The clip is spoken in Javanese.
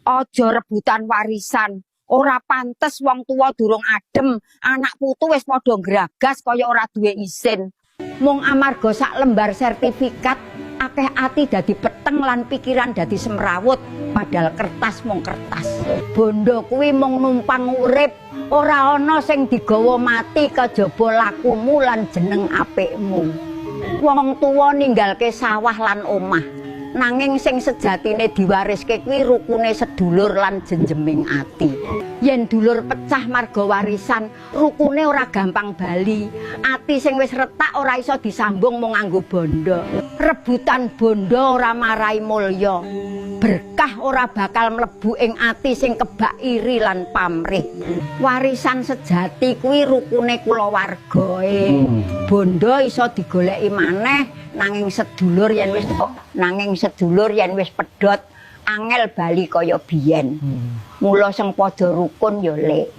Aja rebutan warisan. Ora pantes wong tuwa durung adem, anak putu wis padha nggragas kaya ora duwe isin. Mung amarga sak lembar sertifikat, akeh ati dadi peteng lan pikiran dadi semrawut, padahal kertas mung kertas. Bondo kuwi mung numpang urip, ora ana sing digawa mati kejaba lakumu lan jeneng apikmu. Wong tuwa ninggalke sawah lan omah. Nanging sing sejatine diwariske kuwi rukune sedulur lan jenjeming ati. Yen dulur pecah marga warisan, rukune ora gampang bali. Ati sing wis retak ora iso disambung mung nganggo bondo. Rebutan bondo ora marai mulya. Berkah ora bakal mlebu ing ati sing kebak iri lan pamrih. Warisan sejati kuwi rukune kulawargae. Bondo iso digoleki maneh, nanging sedulur yen wis pedhot angel bali kaya biyen. Mula sing padha rukun ya, Lek.